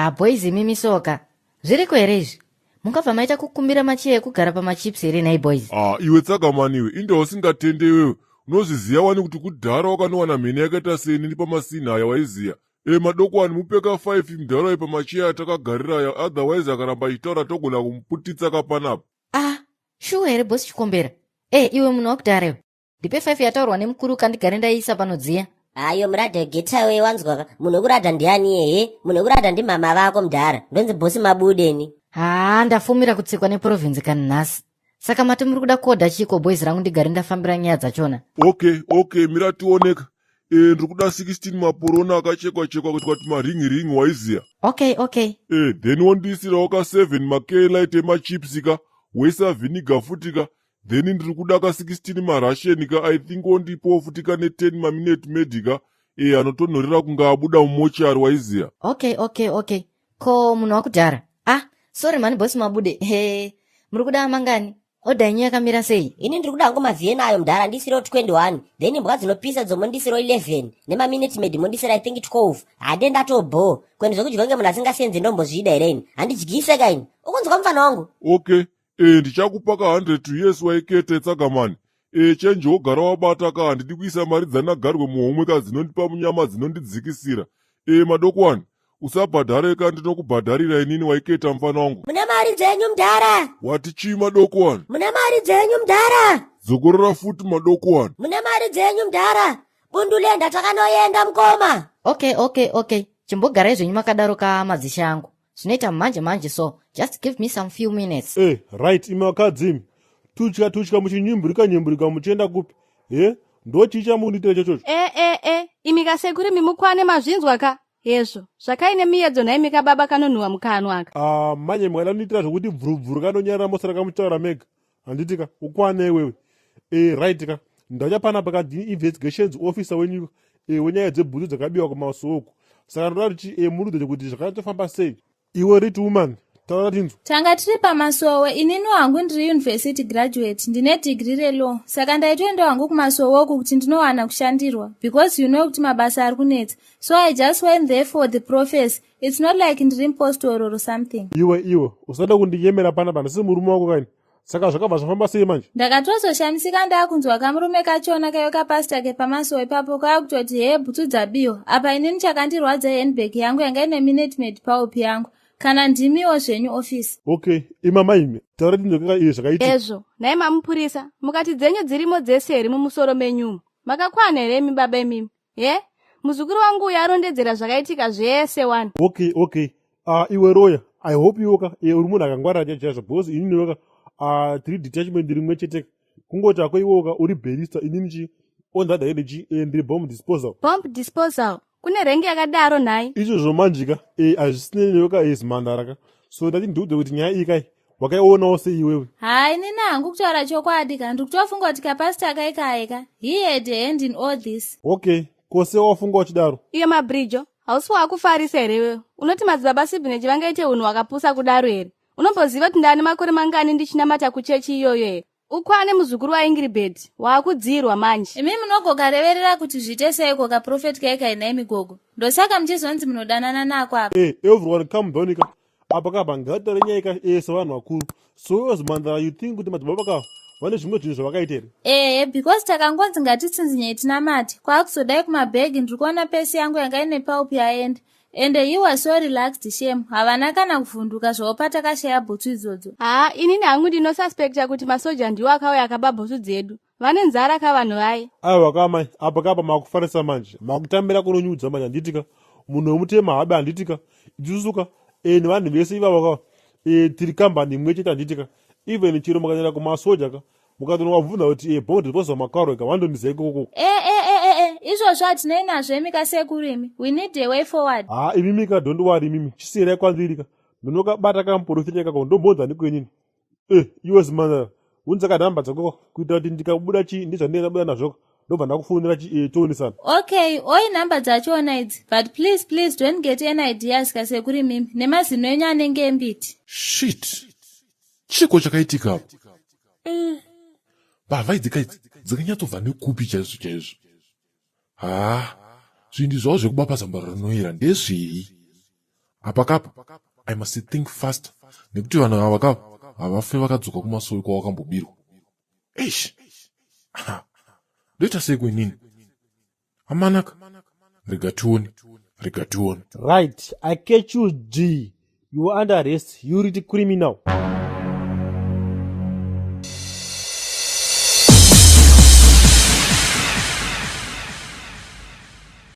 Haa, boys, imimi soka, zviriko here izvi? Mungabva maita kukumbira macheya ekugara pamachips here nhai, boys? Ah, iwe tsakamaniwe, inda usingatende iwewe. Unozviziva wani kuti kudhara wakanowana mhene yakaita seni pamasini aya, waiziya. E, madokwani, mupeka 5 mudhara pamacheya atakagarira aya, otherwise akaramba achitaura togona kumuputitsa kapanapa. Ah, shuwa here, boss Chikombera? E, iwe munhu wakudhara iwe, ndipe 5 yataurwa nemukuru, kandigare ndaiisa panodziya. Ayo muradha, getawe, wanzwaka? Munhu wekuradha ndiani ehe? Munhu wekuradha ndimama vako mudhara. Ndonzi boss Mabudeni. Haa, ndafumira kutsikwa neprovince kani nhasi. Saka mati muri kuda kodha chiko, boys rangu, ndigare ndafambira nyaya dzachona? Okay, mira tioneka. E, ndiri kuda 16 maporona akachekwa chekwa kuitwa kuti maringi ringi, waiziya. Okay. E, then wondiisirawo ka 7 makelite emachips ka, woisa vinegar futi ka. Then ndiri kuda ka 16 maRussian ka, I think wondipowo futi ka ne10 maMinute Maid ka, e, anotonhorera kunge abuda mumochari, waiziya. Okay, ko munhu wakudhara? Ah, sorry mani, boss Mabude. He, muri kuda mangani? Order yenyu yakamira sei? Ini ndiri kuda hangu maVienna ayo mudhara, ndisiro 21, then imbwa dzinopisa dzomondisiro 11, nemaMinute Maid mondisira, I think, 12. Hade ndatobho kwende zvekudya kunge munhu asingasenzi, ndombozvida here ini? Handidyise kaini, ukunzwa mufana wangu? Okay, e, ndichakupa ka 100 years, waikete tsakamani. E, chenji wogara wabata ka, handidi kuisa mari dzanagarwe muhomwe ka, dzinondipa munyama, dzinondidzikisira. E, madokwani, usabhadhare ka, ndinokubhadharira inini, waiketa mufana wangu. Mune mari dzenyu mudhara. Wati chii, madokwani? Mune mari dzenyu mudhara. Dzokorora futi, madokwani. Mune mari dzenyu mudhara, bundulenda takanoenda mukoma. Okay, chimbogarai zvenyu makadaro ka, madzisha angu, zvinoita manje manje, so just give me some few minutes. E, right, imi vakadzi imi, tutya tutya muchinyumburika nyumburika muchienda kupi? He, ndo chii chamundiitira chochocho? E e e, imi kasekurimi, mukwane, mazvinzwa ka hezvo zvakaine miyedzo nhaimi kababa kanonhuhwa mukanwa aka. Ah, manje mukada zvokuti bvurubvuru kanonyarara, mosara kamutaura mega, handiti ka? Ukwane iwewe. E, right ka, ndacha panapa ka, ndini investigations officer wenyu, e, wenyaya dzebhutsu dzakabiwa kumasoku, saka ndoda kuti e, murudze kuti zvakatofamba sei. Iwe riti woman, taura tinzwa. Tanga tiri pamasowe. Inini hangu ndiri university graduate, ndine degree relaw, saka ndaitoendawo hangu kumasowe uku kuti ndinowana kushandirwa, because you know kuti mabasa ari kunetsa, so I just went there for the prophecy. It's not like ndiri mupostori or something. Iwe, iwe, usada kundinyemera panapa, ndisi murume wako kaini. Saka zvakabva zvafamba sei manje? Ndakatozoshamisika ndaakunzwa kamurume kachona kaive kapasta kepamasowe ipapo kava kutoti, "He, bhutsu dzabiwa apa." Inini chakandirwadza handbag yangu yanga ine Minute Maid pulp yangu. Kana ndimiwo zvenyu, officer. Okay, imama imi, taura tinzwekaka iye zvakaitika. Ezvo nhai mamupurisa, mukati dzenyu dzirimo dzese here mumusoro menyumo? Makakwana here imi baba imimi? He, muzukuru wangu uyu arondedzera zvakaitika zvese wani. Okay, iwe roya, I hope iwoka, e, uri munhu akangwarira chaizvo, because inini weka, tiri detachment rimwe chete, kungoti ako iwoka uri barrister, inini chi on the other hand chi, e, ndiri bomb disposal. Bomb disposal? Kune rank yakadaro nhai? Izvozvo manjika, e, hazvisinei neweka ezimhandara ka, so ndati ndiudze kuti nyaya iyi kai wakaionawo sei iwewe? Hai, nini hangu kutaura chokwadi ka, ndiri kutofunga kuti kapasta kaikaika, he had a hand in all this. Okay, kose wafunga uchidaro? Iye mabhirijo, hausi waakufarisa here iwewe? Unoti madzibaba Sibhinechi vangaite unhu hwakapusa kudaro here? Unomboziva kuti ndaane makore mangani ndichinamata kuchechi iyoyo here? Ukwane, muzukuru waIngiribheti, waakudzirwa manje. Imi munogokareverera kuti zviite seiko kaprofeti kaikai nhaimi gogo? Ndosaka muchizonzi munodanana nako apa. E, everyone calm down ka. Apa kapa ngatitaure nyaya ka, e, sevanhu vakuru. So iwe zimhandara, you think kuti madzibaba ka vane zvimwe zvinhu zvavakaita here? Ehe, because takangonzi ngatitsinzinyei tinamate, kwaakuzodai kumabhegi ndiri kuona pesi yangu yanga ine pulp yaenda. Ende he was so relaxed, shame, havana kana kuvhunduka zvavo patakashaya bhutsu idzodzo. Haa, inini hangu ndinosuspecta kuti masoja ndiwo akauya akaba bhutsu dzedu. Vane nzara ka vanhu vaye. Aiwa kamai, apa kapa makufarisa manje, makutambira kunonyudza manje, handitika? Munhu wemutema habe, handitika? Isusuka, e, nevanhu vese ivavo ka, e, tiri kambani imwe chete, handitika? Even chero mukanyanya kumasoja ka, mukatonowabvunza kuti, e, bomb disposal makaro ka, vandondiziva ikoko. E e e e e, izvozvo hatinei nazvo imi kasekuru imi, we need a way forward. Haa, imimi ka, don't worry imimi, chisiyirai kwandiri ka, ndinokabata kamuprofita kako, ndombonza ndiko inini. E, iwe zimana, unza kanhamba dzako kuitira kuti ndikabuda chi ndizvandinenge ndabuda nazvo, ndobva ndakufonera chi, e, tionesana. Okay, oi nhamba dzachona idzi, but please, please don't get any ideas kasekuru imimi nemazino enyu anenge embiti. Shit, chiko chakaitika apa? Mbavha idzi kaidzi dzakanyatsobva nekupi chaizvo chaizvo? Haa, zvinhu zvavo zvekuba pazambara rinoyera ndezvei? Apa kapa I must think fast nekuti vanhu ava kava havafe vakadzoka kumasowe kwawakambobirwa. Eish, ndoita sei kuinini amanaka? Rega tione, rega tione. Right, I catch you, G. You are under arrest. You rich criminal.